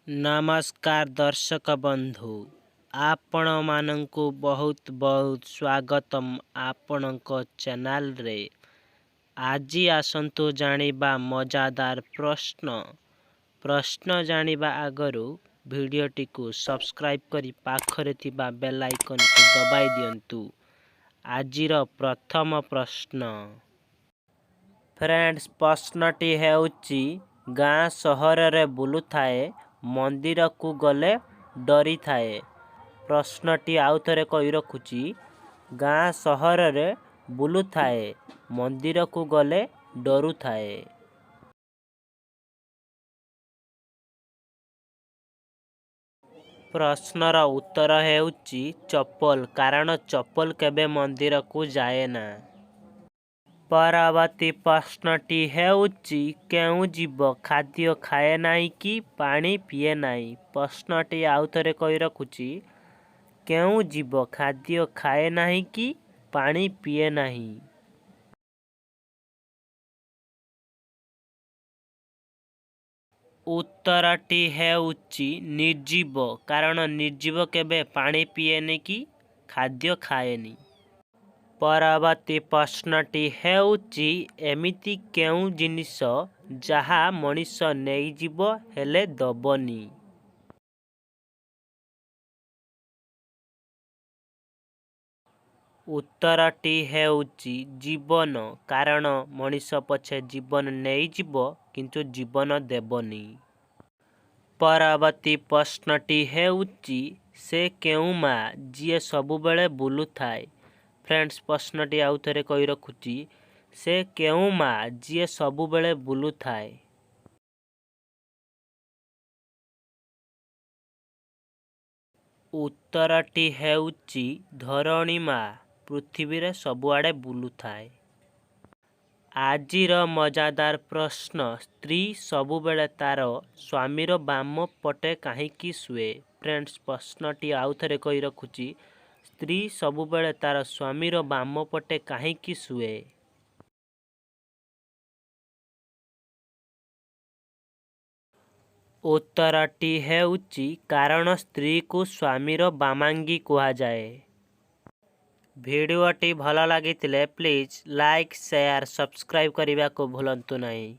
ନମସ୍କାର ଦର୍ଶକ ବନ୍ଧୁ, ଆପଣମାନଙ୍କୁ ବହୁତ ବହୁତ ସ୍ୱାଗତମ ଆପଣଙ୍କ ଚ୍ୟାନେଲରେ। ଆଜି ଆସନ୍ତୁ ଜାଣିବା ମଜାଦାର ପ୍ରଶ୍ନ। ପ୍ରଶ୍ନ ଜାଣିବା ଆଗରୁ ଭିଡ଼ିଓଟିକୁ ସବସ୍କ୍ରାଇବ୍ କରି ପାଖରେ ଥିବା ବେଲ୍ ଆଇକନ୍କୁ ଦବାଇ ଦିଅନ୍ତୁ। ଆଜିର ପ୍ରଥମ ପ୍ରଶ୍ନ। ଫ୍ରେଣ୍ଡସ୍, ପ୍ରଶ୍ନଟି ହେଉଛି, ଗାଁ ସହରରେ ବୁଲୁଥାଏ, ମନ୍ଦିରକୁ ଗଲେ ଡରିଥାଏ। ପ୍ରଶ୍ନଟି ଆଉଥରେ କହି ରଖୁଛି, ଗାଁ ସହରରେ ବୁଲୁଥାଏ, ମନ୍ଦିରକୁ ଗଲେ ଡରୁଥାଏ। ପ୍ରଶ୍ନର ଉତ୍ତର ହେଉଛି ଚପଲ, କାରଣ ଚପଲ କେବେ ମନ୍ଦିରକୁ ଯାଏନା। ପରବର୍ତ୍ତୀ ପ୍ରଶ୍ନଟି ହେଉଛି, କେଉଁ ଜୀବ ଖାଦ୍ୟ ଖାଏ ନାହିଁ କି ପାଣି ପିଏ ନାହିଁ? ପ୍ରଶ୍ନଟି ଆଉଥରେ କହି ରଖୁଛି, କେଉଁ ଜୀବ ଖାଦ୍ୟ ଖାଏ ନାହିଁ କି ପାଣି ପିଏ ନାହିଁ? ଉତ୍ତରଟି ହେଉଛି ନିର୍ଜୀବ, କାରଣ ନିର୍ଜୀବ କେବେ ପାଣି ପିଏନି କି ଖାଦ୍ୟ ଖାଏନି। ପରବର୍ତ୍ତୀ ପ୍ରଶ୍ନଟି ହେଉଛି, ଏମିତି କେଉଁ ଜିନିଷ ଯାହା ମଣିଷ ନେଇଯିବ ହେଲେ ଦେବନି? ଉତ୍ତରଟି ହେଉଛି ଜୀବନ, କାରଣ ମଣିଷ ପଛେ ଜୀବନ ନେଇଯିବ କିନ୍ତୁ ଜୀବନ ଦେବନି। ପରବର୍ତ୍ତୀ ପ୍ରଶ୍ନଟି ହେଉଛି, ସେ କେଉଁ ମା ଯିଏ ସବୁବେଳେ ବୁଲୁଥାଏ? ଫ୍ରେଣ୍ଡସ୍, ପ୍ରଶ୍ନଟି ଆଉଥରେ କହି ରଖୁଛି, ସେ କେଉଁ ମା ଯିଏ ସବୁବେଳେ ବୁଲୁଥାଏ? ଉତ୍ତରଟି ହେଉଛି ଧରଣୀ ମା, ପୃଥିବୀରେ ସବୁଆଡ଼େ ବୁଲୁଥାଏ। ଆଜିର ମଜାଦାର ପ୍ରଶ୍ନ, ସ୍ତ୍ରୀ ସବୁବେଳେ ତାର ସ୍ୱାମୀର ବାମ ପଟେ କାହିଁକି ଶୁଏ? ଫ୍ରେଣ୍ଡସ୍, ପ୍ରଶ୍ନଟି ଆଉଥରେ କହି ରଖୁଛି, ସ୍ତ୍ରୀ ସବୁବେଳେ ତାର ସ୍ୱାମୀର ବାମ ପଟେ କାହିଁକି ଶୁଏ? ଉତ୍ତରଟି ହେଉଛି କାରଣ ସ୍ତ୍ରୀକୁ ସ୍ୱାମୀର ବାମାଙ୍ଗୀ କୁହାଯାଏ। ଭିଡ଼ିଓଟି ଭଲ ଲାଗିଥିଲେ ପ୍ଲିଜ୍ ଲାଇକ୍, ସେୟାର, ସବସ୍କ୍ରାଇବ୍ କରିବାକୁ ଭୁଲନ୍ତୁ ନାହିଁ।